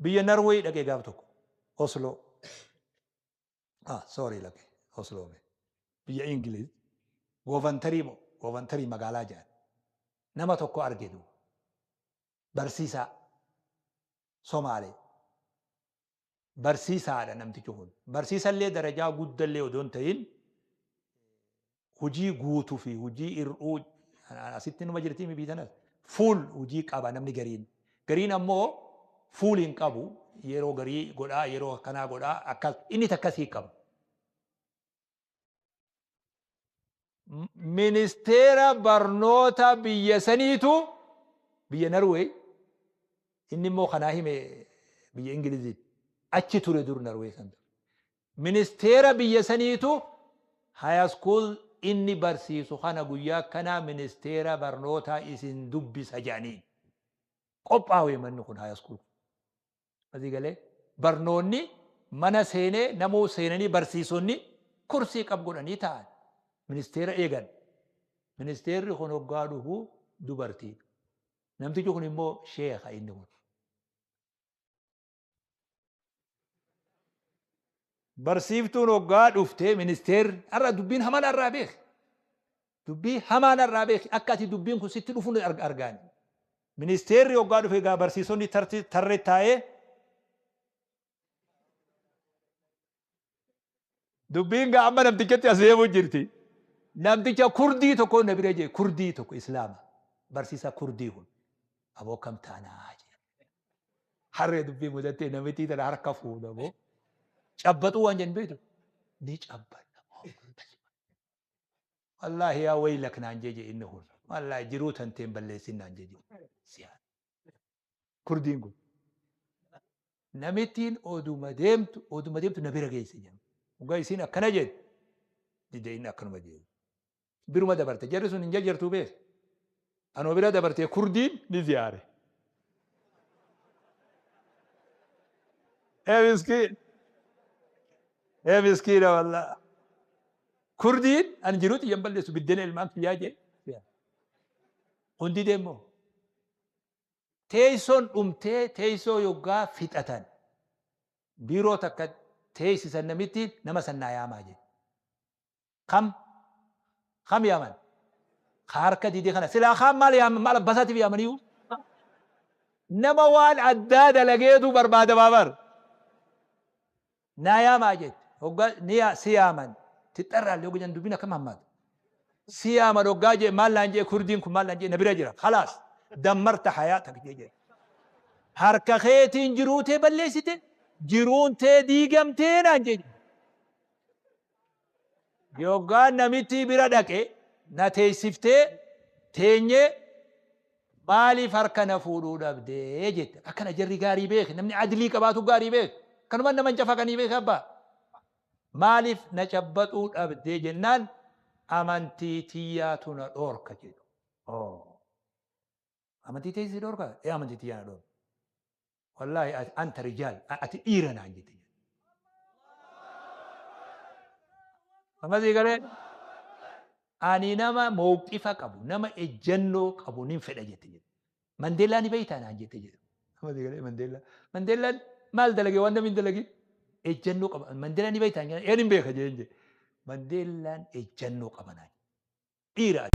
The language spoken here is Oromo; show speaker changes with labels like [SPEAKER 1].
[SPEAKER 1] Biyya Norway dhaqee gaaf tokko Oslo. Ah, sorry, lake Oslo me. Biyya Ingiliz Goovantarii moo Goovantarii magaalaa jedhan. Nama tokko arge duuba. Barsiisaa Somaalee. Barsiisaadha namtichi kun. Barsiisallee darajaa guddallee odoo hin ta'in hujii guutuu fi hujii hir'uu asitti numa jirti mi biitanas fuul hujii qaba namni gariin. Gariin ammoo fuul hin qabu, yeroo garii godhaa, yeroo akkanaa godhaa, akkas inni takkasii qaba. Ministeera barnoota biyya saniitu biyya Norway, inni immoo kanaa hime biyya Ingiliziitti achi ture dur Norway san ture. Ministeera biyya saniitu high school inni barsiisu kana guyyaa akkanaa ministeera barnootaa isin dubbisa jedhaniin. Qophaa'e manni kun high school. Asii galee barnoonni mana seenee namuu seenanii barsiisonni kursii qab godhanii taa'an. Ministeera eegan. Ministeerri kun hoggaa dhufu dubartiidha. Namtichi kun immoo sheekha inni kun. Barsiiftuun hoggaa dhuftee ministeerri har'a dubbiin hamaan har'aa beeki. Dubbii hamaan har'aa beeki, akka ati dubbiin kun sitti dhufu argaani. Ministeerri hoggaa dhufe egaa barsiisonni tarree taa'ee dubbiin gaa amma namtichatti as deemuu jirti. Namticha Kurdii tokko na bira jee, Kurdii tokko Islaama, barsiisaa Kurdii kun aboo kam taanaa jee. Harree dubbii mudattee namittii tana harka fuudha moo cabbaxuu waan jennu beektu ni cabbanna. Wallaahi yaa waylak naan jee inni kun. Wallaahi jiruu tanteen balleessin naan jee siyaan. Kurdiin kun. Namittiin oduma deemtu oduma deemtu na bira geesse jedhu. Dhugaa isiin akkana jedhu dide, inni akkanuma jedhu. Biruma dabarte, jarri sun hin jarjartuu beek. Anoo bira dabartee Kurdiin ni ziyaare. Ee miskiin. Ee miskiina wallaa. Kurdiin ani jiruu xiyyan balleessu biddena ilmaan kiyyaa jee. Hundi deemmoo. Teessoon dhumtee teessoo yoggaa fixatan biiroo takka teessisan, namittiin nama sannaa yaamaa jedhe. Kam? Kam yaaman? Ka harka dide kana. Silaa kaan maal yaaman? Maal abbasaatiif yaamaniyu? Nama waan addaa dalageetu barbaadamaa bar. Naa yaamaa jette. Hoggaa ni yaa si yaaman. Tixxarraallee hogga jedhan dubbiin akkam hammaata. Si yaaman hoggaa jee maal naan jee, Kurdiin kun maal naan jee, na bira jira. Khalaas dammarta hayaatak jee jedhe. Harka keetiin jiruu tee balleessite, jiruun tee diigamtee naan jee. Yoggaan namittii bira dhaqe na teessiftee teenyee, maaliif harka na fuudhuu dhabdee jette. Akkana jarri gaarii beeki, namni adlii qabaatu gaarii beeki. Kanuma nama hin cafaqanii beeki abbaa. Maaliif na cabbaxuu dhabdee jennaan, amantii tiyyaatu na dhoorka jedhu. Amantii tee si dhoorka? Ee, amantii tiyyaa na dhoorka. Wallaahi anta rijaal, ati dhiira naan jette. Amma sii galee ani nama mawqifa qabu, nama ejjannoo qabu nin fedha jette jedhe. Mandeellaa ni beektaa naan jette jedhe. Amma sii galee Mandeellaa. Mandeellaan maal dalage waan namni hin dalagin? Ejjannoo qaba. Mandeellaa ni beektaa? Ee, nin beeka jeen jedhe. Mandeellaan ejjannoo qaba naan. Dhiira ati.